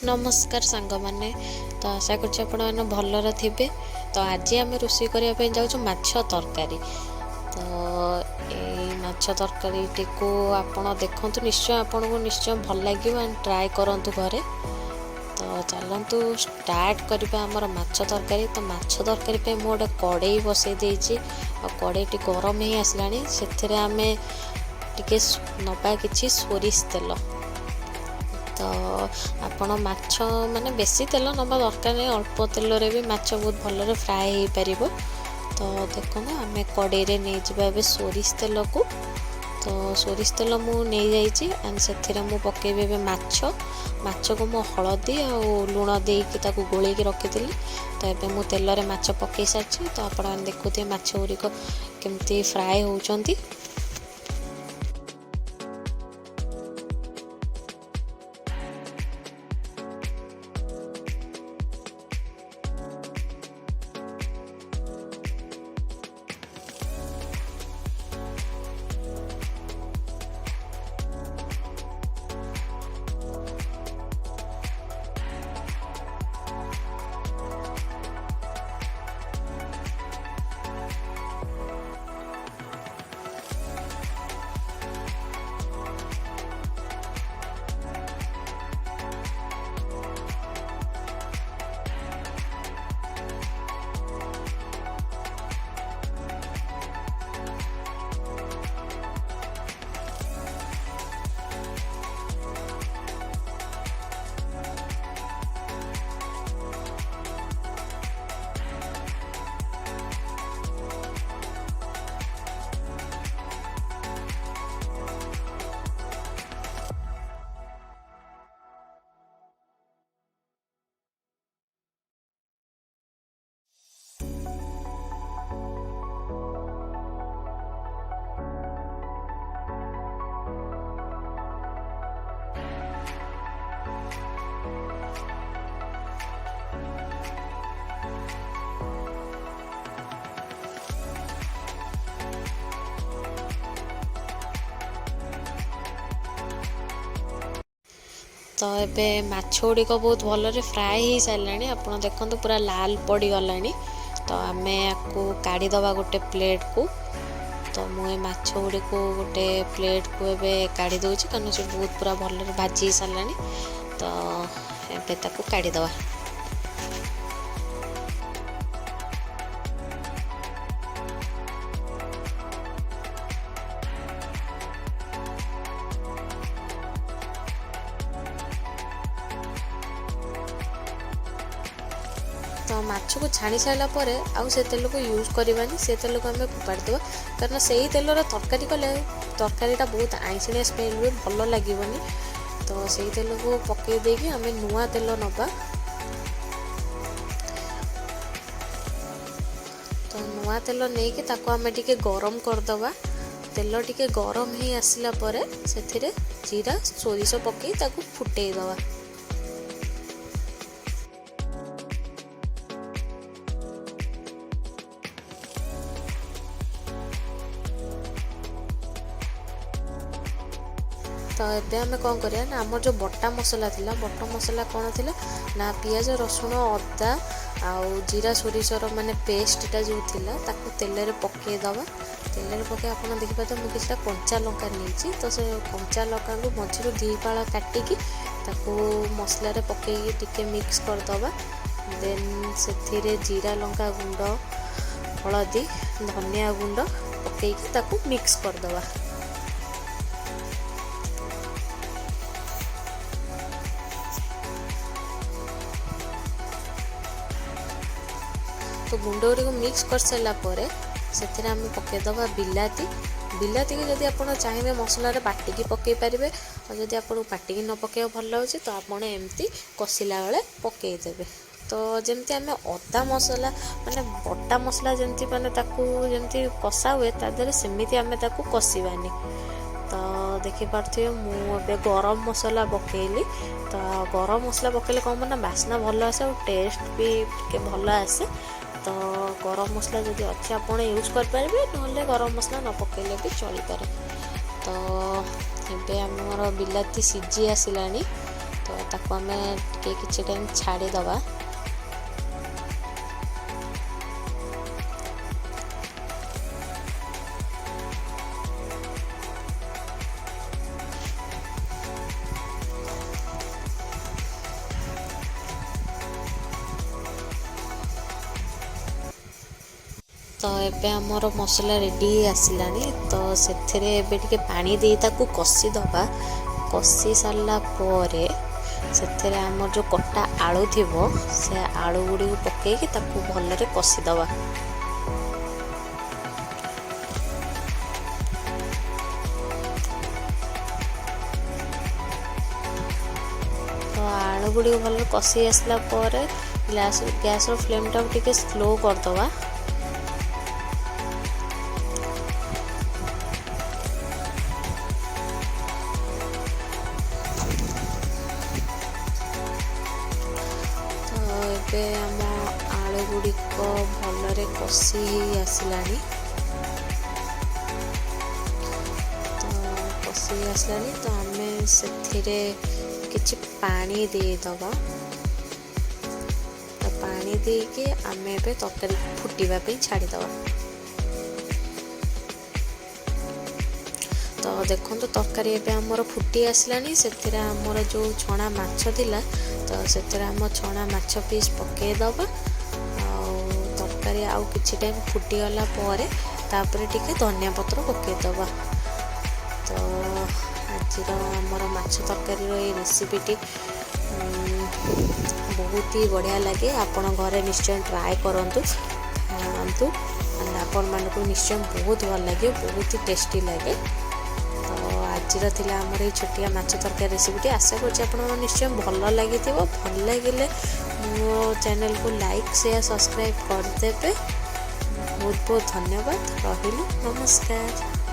ନମସ୍କାର ସାଙ୍ଗମାନେ। ତ ଆଶା କରୁଛି ଆପଣମାନେ ଭଲରେ ଥିବେ। ତ ଆଜି ଆମେ ରୋଷେଇ କରିବା ପାଇଁ ଯାଉଛୁ ମାଛ ତରକାରୀ। ତ ଏଇ ମାଛ ତରକାରୀଟିକୁ ଆପଣ ଦେଖନ୍ତୁ, ନିଶ୍ଚୟ ଆପଣଙ୍କୁ ନିଶ୍ଚୟ ଭଲ ଲାଗିବ ଆଣ୍ଡ ଟ୍ରାଏ କରନ୍ତୁ ଘରେ। ତ ଚାଲନ୍ତୁ ଷ୍ଟାର୍ଟ କରିବା ଆମର ମାଛ ତରକାରୀ। ତ ମାଛ ତରକାରୀ ପାଇଁ ମୁଁ ଗୋଟେ କଡ଼େଇ ବସେଇ ଦେଇଛି ଆଉ କଡ଼େଇଟି ଗରମ ହେଇ ଆସିଲାଣି। ସେଥିରେ ଆମେ ଟିକେ ନେବା କିଛି ସୋରିଷ ତେଲ। ତ ଆପଣ ମାଛ ମାନେ ବେଶୀ ତେଲ ନେବା ଦରକାର ନାହିଁ, ଅଳ୍ପ ତେଲରେ ବି ମାଛ ବହୁତ ଭଲରେ ଫ୍ରାଏ ହେଇପାରିବ। ତ ଦେଖନ୍ତୁ, ଆମେ କଡ଼େଇରେ ନେଇଯିବା ଏବେ ସୋରିଷ ତେଲକୁ। ତ ସୋରିଷ ତେଲ ମୁଁ ନେଇଯାଇଛି ଆଣ୍ଡ ସେଥିରେ ମୁଁ ପକାଇବି ଏବେ ମାଛ। ମାଛକୁ ମୁଁ ହଳଦୀ ଆଉ ଲୁଣ ଦେଇକି ତାକୁ ଗୋଳେଇକି ରଖିଥିଲି। ତ ଏବେ ମୁଁ ତେଲରେ ମାଛ ପକାଇ ସାରିଛି। ତ ଆପଣମାନେ ଦେଖୁଥିବେ ମାଛ ଗୁଡ଼ିକ କେମିତି ଫ୍ରାଏ ହେଉଛନ୍ତି। ତ ଏବେ ମାଛ ଗୁଡ଼ିକ ବହୁତ ଭଲରେ ଫ୍ରାଏ ହେଇସାରିଲାଣି। ଆପଣ ଦେଖନ୍ତୁ, ପୁରା ଲାଲ ପଡ଼ିଗଲାଣି। ତ ଆମେ ୟାକୁ କାଢ଼ିଦେବା ଗୋଟେ ପ୍ଲେଟ୍କୁ। ତ ମୁଁ ଏ ମାଛ ଗୁଡ଼ିକୁ ଗୋଟେ ପ୍ଲେଟ୍କୁ ଏବେ କାଢ଼ି ଦେଉଛି, କାରଣ ସେ ବହୁତ ପୁରା ଭଲରେ ଭାଜି ହେଇସାରିଲାଣି। ତ ଏବେ ତାକୁ କାଢ଼ିଦେବା। ତ ମାଛକୁ ଛାଣି ସାରିଲା ପରେ ଆଉ ସେ ତେଲକୁ ୟୁଜ୍ କରିବାନି, ସେ ତେଲକୁ ଆମେ ଫୋପାଡ଼ି ଦେବା, କାରଣ ସେଇ ତେଲର ତରକାରୀ କଲେ ତରକାରୀଟା ବହୁତ ଆଇଁଷିଣିଆ ସ୍ମେଲ୍ ହୁଏ, ଭଲ ଲାଗିବନି। ତ ସେଇ ତେଲକୁ ପକାଇ ଦେଇକି ଆମେ ନୂଆ ତେଲ ନେବା। ତ ନୂଆ ତେଲ ନେଇକି ତାକୁ ଆମେ ଟିକେ ଗରମ କରିଦେବା। ତେଲ ଟିକେ ଗରମ ହେଇ ଆସିଲା ପରେ ସେଥିରେ ଜିରା, ସୋରିଷ ପକାଇ ତାକୁ ଫୁଟେଇ ଦେବା। ତ ଏବେ ଆମେ କ'ଣ କରିବା ନା, ଆମର ଯେଉଁ ବଟା ମସଲା ଥିଲା, ବଟା ମସଲା କ'ଣ ଥିଲା ନା ପିଆଜ, ରସୁଣ, ଅଦା ଆଉ ଜିରା, ସୋରିଷର ମାନେ ପେଷ୍ଟଟା ଯେଉଁ ଥିଲା, ତାକୁ ତେଲରେ ପକାଇଦେବା। ତେଲରେ ପକାଇ ଆପଣ ଦେଖିପାରୁଥିବେ, ମୁଁ କିଛିଟା କଞ୍ଚା ଲଙ୍କା ନେଇଛି। ତ ସେ କଞ୍ଚା ଲଙ୍କାକୁ ମଝିରୁ ଦୁଇ ଫାଳ କାଟିକି ତାକୁ ମସଲାରେ ପକାଇକି ଟିକେ ମିକ୍ସ କରିଦେବା। ଦେନ୍ ସେଥିରେ ଜିରା, ଲଙ୍କା ଗୁଣ୍ଡ, ହଳଦୀ, ଧନିଆ ଗୁଣ୍ଡ ପକାଇକି ତାକୁ ମିକ୍ସ କରିଦେବା। ତ ଗୁଣ୍ଡ ଗୁଡ଼ିକୁ ମିକ୍ସ କରିସାରିଲା ପରେ ସେଥିରେ ଆମେ ପକାଇଦେବା ବିଲାତି। ବିଲାତିକୁ ଯଦି ଆପଣ ଚାହିଁବେ ମସଲାରେ ବାଟିକି ପକାଇ ପାରିବେ, ଆଉ ଯଦି ଆପଣଙ୍କୁ ବାଟିକି ନ ପକାଇବାକୁ ଭଲ ଲାଗୁଛି, ତ ଆପଣ ଏମିତି କଷିଲା ବେଳେ ପକାଇଦେବେ। ତ ଯେମିତି ଆମେ ଅଦା ମସଲା ମାନେ ବଟା ମସଲା ଯେମିତି ମାନେ ତାକୁ ଯେମିତି କଷା ହୁଏ ତା ଦେହରେ, ସେମିତି ଆମେ ତାକୁ କଷିବାନି। ତ ଦେଖିପାରୁଥିବେ, ମୁଁ ଏବେ ଗରମ ମସଲା ପକାଇଲି। ତ ଗରମ ମସଲା ପକାଇଲେ କ'ଣ ନା ବାସ୍ନା ଭଲ ଆସେ ଆଉ ଟେଷ୍ଟ ବି ଟିକେ ଭଲ ଆସେ। ତ ଗରମ ମସଲା ଯଦି ଅଛି ଆପଣ ୟୁଜ୍ କରିପାରିବେ, ନହେଲେ ଗରମ ମସଲା ନ ପକାଇଲେ ବି ଚଳିପାରେ। ତ ଏବେ ଆମର ବିଲାତି ସିଝି ଆସିଲାଣି। ତ ତାକୁ ଆମେ ଟିକେ କିଛି ଟାଇମ୍ ଛାଡ଼ିଦେବା। ତ ଏବେ ଆମର ମସଲା ରେଡ଼ି ହେଇ ଆସିଲାଣି। ତ ସେଥିରେ ଏବେ ଟିକେ ପାଣି ଦେଇ ତାକୁ କଷିଦେବା। କଷି ସାରିଲା ପରେ ସେଥିରେ ଆମର ଯେଉଁ କଟା ଆଳୁ ଥିବ, ସେ ଆଳୁ ଗୁଡ଼ିକୁ ପକାଇକି ତାକୁ ଭଲରେ କଷିଦେବା। ତ ଆଳୁ ଗୁଡ଼ିକୁ ଭଲରେ କଷି ଆସିଲା ପରେ ଗ୍ୟାସ୍ର ଫ୍ଲେମ୍ଟାକୁ ଟିକେ ସ୍ଲୋ କରିଦେବା। ତ ଏବେ ଆମ ଆଳୁ ଗୁଡ଼ିକ ଭଲରେ କଷି ହେଇ ଆସିଲାଣି। ତ କଷି ହେଇ ଆସିଲାଣି, ତ ଆମେ ସେଥିରେ କିଛି ପାଣି ଦେଇଦେବା। ତ ପାଣି ଦେଇକି ଆମେ ଏବେ ତରକାରୀକୁ ଫୁଟିବା ପାଇଁ ଛାଡ଼ିଦେବା। ତ ଦେଖନ୍ତୁ, ତରକାରୀ ଏବେ ଆମର ଫୁଟି ଆସିଲାଣି। ସେଥିରେ ଆମର ଯେଉଁ ଛଣା ମାଛ ଥିଲା, ତ ସେଥିରେ ଆମ ଛଣା ମାଛ ପିସ୍ ପକାଇଦେବା। ଆଉ ତରକାରୀ ଆଉ କିଛି ଟାଇମ୍ ଫୁଟିଗଲା ପରେ ତାପରେ ଟିକେ ଧନିଆ ପତ୍ର ପକାଇଦେବା। ତ ଆଜିର ଆମର ମାଛ ତରକାରୀର ଏଇ ରେସିପିଟି ବହୁତ ହି ବଢ଼ିଆ ଲାଗେ। ଆପଣ ଘରେ ନିଶ୍ଚୟ ଟ୍ରାଏ କରନ୍ତୁ, ଖାଆନ୍ତୁ, ଆପଣମାନଙ୍କୁ ନିଶ୍ଚୟ ବହୁତ ଭଲ ଲାଗିବ, ବହୁତ ହି ଟେଷ୍ଟି ଲାଗେ। ତ ଆଜିର ଥିଲା ଆମର ଏଇ ଛୋଟିଆ ମାଛ ତରକାରୀ ରେସିପିଟି। ଆଶା କରୁଛି ଆପଣଙ୍କୁ ନିଶ୍ଚୟ ଭଲ ଲାଗିଥିବ। ଭଲ ଲାଗିଲେ ମୋ ଚ୍ୟାନେଲକୁ ଲାଇକ୍, ସେୟାର, ସବସ୍କ୍ରାଇବ୍ କରିଦେବେ। ବହୁତ ବହୁତ ଧନ୍ୟବାଦ। ରହିଲୁ, ନମସ୍କାର।